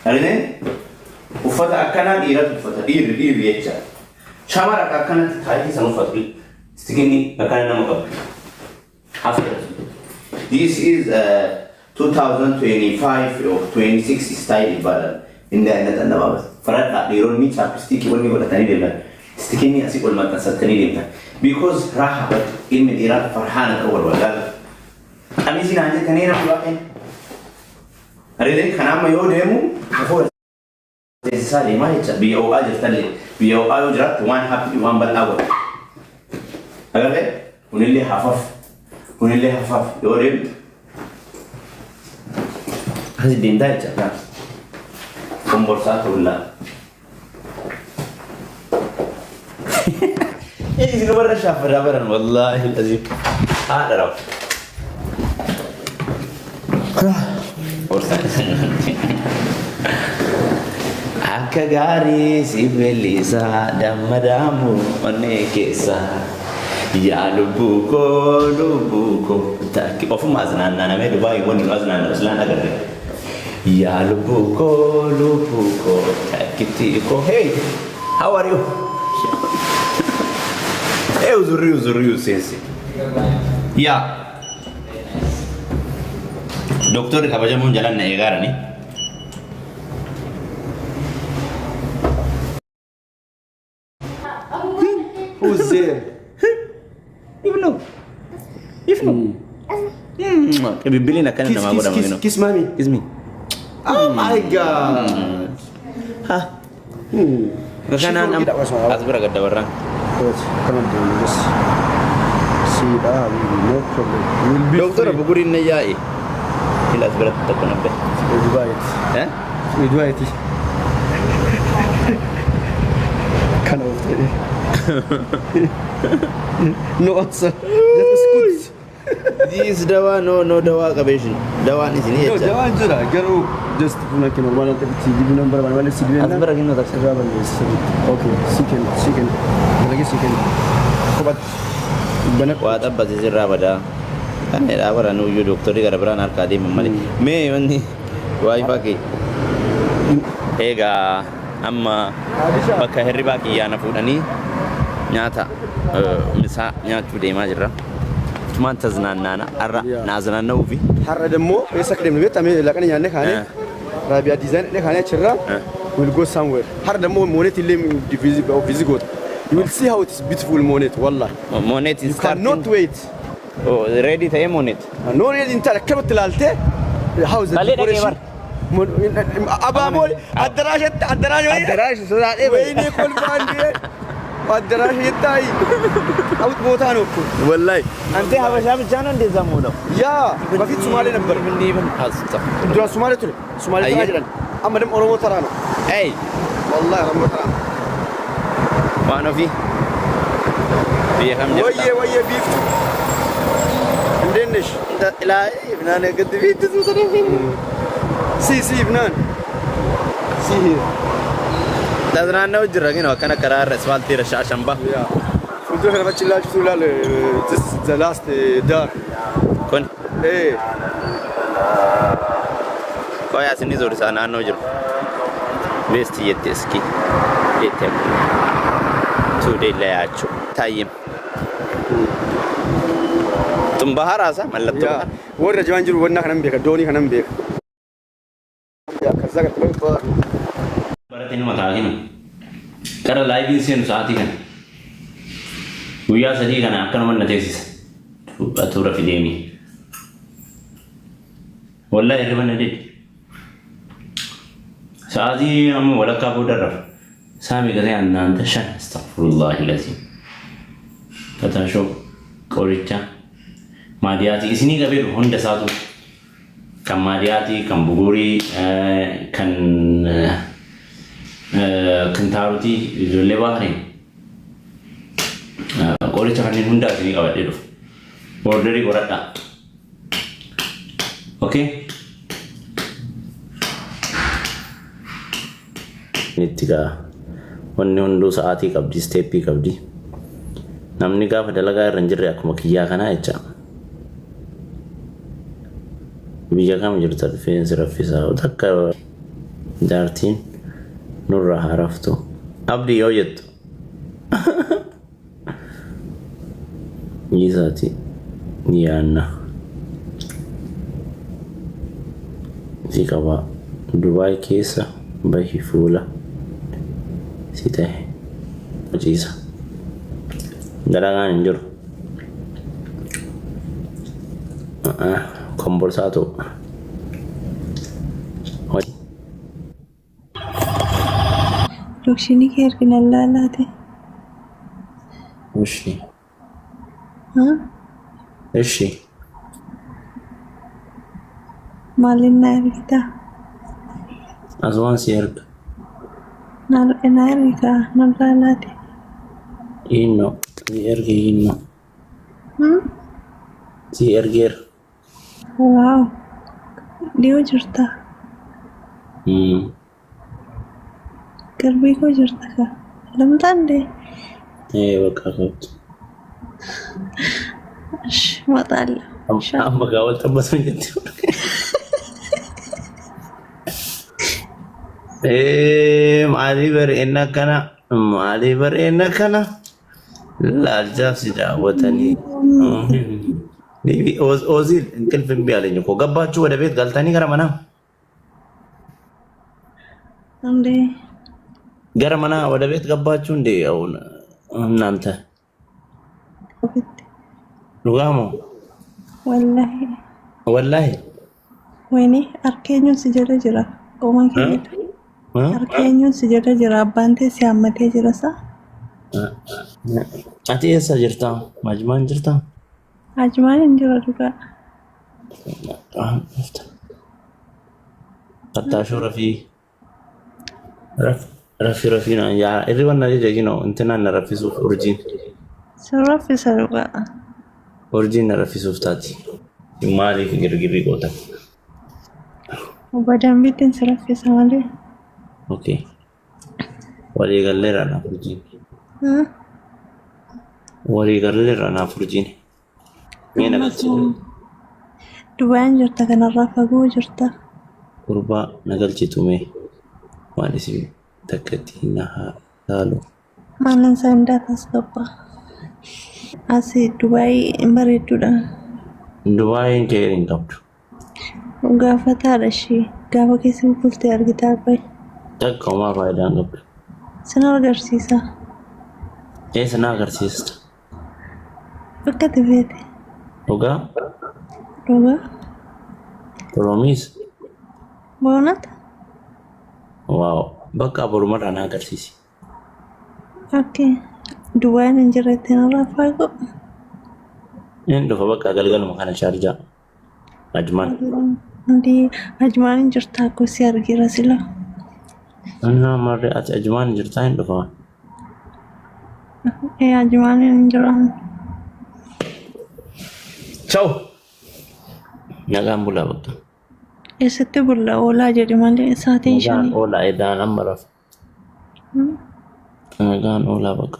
Argitee? Uffata akkanaa dhiiratu uffata. Dhiirri dhiirri jecha. Shamara akka akkanatti tight san uffatu. Istikinni akkana nama qabu. Hafeera sun. This is 2025 or 26 style ይባላል። እንዲህ አይነት አለባበስ ፈረዳ dhiironni chapstick wanni godhatanii deeman istikinni asii ol maxxansattanii deemtan because raha ilmi dhiiraa farhaana ta'uu barbaada. Qamisii naan jettanii nama waaqeen. Argitee, kan amma yoo deemu hafuura seesisaa deemaa jecha. Biyya ho'aa jirtallee, biyya ho'aa yoo jiraatte, waan haphii waan bal'aa godha. Agartee, kunillee hafaf, kunillee hafaf, yoo deemtu akkasi deemtaa jecha. Kun borsaa tuullaa. Isin warra shaafaraa baran, wallaahi azim haadha rafu. Borsaan akka gaarii si bellisaa dammadaamu onnee keessa. Yaa lubbuu koo, lubbuu koo, takki ofuma as naanna'amee Dubaayii wanni nu as naanna'u islaan agarre. Yaa lubbuu koo, lubbuu koo, takkitti koo. Hey, how are you? Hey, uzurriyu uzurriyu seensi. Yaa doktorri kabajamuun jalan na eegaarani. Who's there? Ifnu. Ifnu. Qibibbiliin akkana Kiss, namaa kiss, godhama. Kiss, Kinu. kiss mommy. Kiss me. Oh my God. Ha. Kanaan as bira gadda barraan. Wait, come on, down. Just see that, habibi. No problem. We'll be Doktora free. buguriin na yaa'i. Ila as biratti tokko nabbe. Dubaayiti. Eh? Dubaayiti. Kana of ta'e. No answer. Just scoot. This dawaa, no, no, dawaa qabeeshin. Dawaan isinii No, jecha. dawaan jira, garuu just buna kee normal ta'e dibuu nan barbaada malee si dibee. As bira kennuu taksii. Irraa balleessa sirriitti. Okay, si kenna, si kenna. Dalagee si kenna. Kophatti. Bana. Waa xabbasi sirraa badaa. Kan dhaa bara nuyyuu doktorri gara biraan harkaa deeman malee. Mee wanni waayifaa kee. Egaa amma bakka hirribaa kiyyaa na fuudhanii nyaata misaa nyaachuu deemaa jirra. Tumaan taznaannaana har'a na aznaanna'uu fi Har'a ደግሞ eessa akka deemnu beektaa? Mee laqana nyaannee kaanee Raabiyaa Design dhaqnee kaanee achirraa we'll go somewhere. Har'a ደግሞ Moonet illee visit goota. You will see how it is beautiful, Moonet, wallah. Moonet You cannot wait. Oh, ready ta'ee Moonet. No ready in taane, akkamatti ilaaltee how is the Balee dhaqee decoration? Abaaboon addaraashatti addaraasha. Addaraasha sodaadhee. ወይኔ kolfaan du'e. አደራሽ ይታይ አውጥ ቦታ ነው እኮ። ወላሂ አንተ ሀበሻ ብቻ ነው እንደዛ የምውለው። ያ በፊት ሶማሌ ነበር። Dura ሶማሌ ture, ሶማሌ ተራ jedhan, amma ደግሞ ኦሮሞ ተራ ነው። Ey. ወላሂ ኦሮሞ ተራ ነው። Waan ofii biyya kam jirta? ወየ ወየ ቢፍቱ፣ እንዴት ነሽ? See, see Ibnaan, see here. Taznaanna'u jirra gino akkana karaa irra asfaaltii irra shaashan ba. Yeah, fuuldura kana fachi ilaalchisu ilaal. This is the last dar. Kun Eh. Qoyaa isinni zoor isaa naannoo jiru. Best jette iski jette tuudee layaachuu taayyim. Tun baharaasa mallattoo. Yeah, warra jabaan jiru wannaa kanan beeka, doonii kanan beeka. Yeah, ከዛ ቀጥሎ Barate nama taa kinu. Qara live iin seenu sa'aatii kana. Guyyaa 3 kana akkanuma na teessisa. Atuura fideemi. Wallahi hirriba na dide. Sa'aatii amma walakkaa booda rafa. Saami gatee annaanta shan, astaghfirullahi lazim. Fataashoo qoricha maadiyaatii isinii qabee dhufu hunda isaatu, kan maadiyaatii, kan bugurii, kan kintaarotii, ijoollee baahariin qoricha kanneen hundaa isinii qabadhee dhufu. Order godhadhaa. Okay? Itti gaa wanni hunduu sa'aatii qabdi, step qabdi. Namni gaafa dalagaa irra hin jirre akkuma kiyyaa kanaa jecha. Biyya kam jirta? Rifeensi raffisaa takka. Jaartiin nurraa haa raftu. Abdii yoo jettu. Dhiisaati yaanna. Si qabaa. Dubaay keessa bahi fuula si tahe ciisa. Dalagaan hin jiru. Komborsaa ta'u. Location kee ergina laalaate. እሺ እሺ። Maaliin na ergitaa? Asumaan si erga. Na ergitaa nan laalaate. Inno si erge inno. Si ergeera. Wow. Dhiyoo jirta. Qalbii koo jirta ka. Lamtaan dee. Ee bakka qabdu. እሺ እመጣለሁ። Amma gaa wal xabbatan jetti. Ee maalii bareedina akkana maalii bareedina akkana laalchaaf si daawwatanii. ኦዚል እንቅልፍ እምቢ አለኝ እኮ። ገባችሁ ወደ ቤት galtanii gara manaa? እንዴ? gara manaa ወደ ቤት ገባችሁ እንዴ? አሁን እናንተ Ofitti. dhugaamo? Wallaahi. Wallaahi. Wayne harkeenyuun si jala jira. Qoma kee. Harkeenyuun si jala jira. Abbaan tee si hammatee jira sa. Ati eessa jirta? Majmaan jirta? Ajmaan hin jira dhugaa. Fattaashuu rafii rafii rafii naan yaa hirriba na jija ነው እንትና na raffisuuf urjiin. Si raffisa dhugaa. Urjiin na raffisuuf taati. Maaliif girgirri gootan? Obbo Dambiitiin si raffisa malee. Okay. Walii galleera naaf urjiin. Walii galleera naaf urjiin. Mee na galchite. Dubaayaan jirta, kanarraa fagoo jirta. Gurbaa na galchitu mee waan isin takkatti na haa laalu. Maalin isaa hindaat as gabba. Asi Dubaay hin bareedduudha. Dubaayin kee hin qabdu. Gaafataadha ishee. Gaafa keessa bultee argitaa abbay. Takka homaa faayidaa hin qabdu. Sin agarsiisa. Eessa na agarsiista? Bakka ati feete. Dhugaa? Dhugaa. Promise? Boonata. Wow. Bakka borumarraa na agarsiisi. Okay. Dubaayaan hin jirretti narraa fagoo. Inni dhufa bakka galgaluma kana Shaarjaa. Ajmaan. Ndi Ajmaan hin jirta akkoo si argeera sila. Inni marri ati Ajmaan jirtaa hin dhufa. Ee, Ajmaan hin jira. Ciao. Nagaan bulaa bakka. Eessatti bulla? Oolaa jedhi malee sa'aatiin Nagaan 5. oolaa edaan amma rafa. Nagaan oolaa bakka.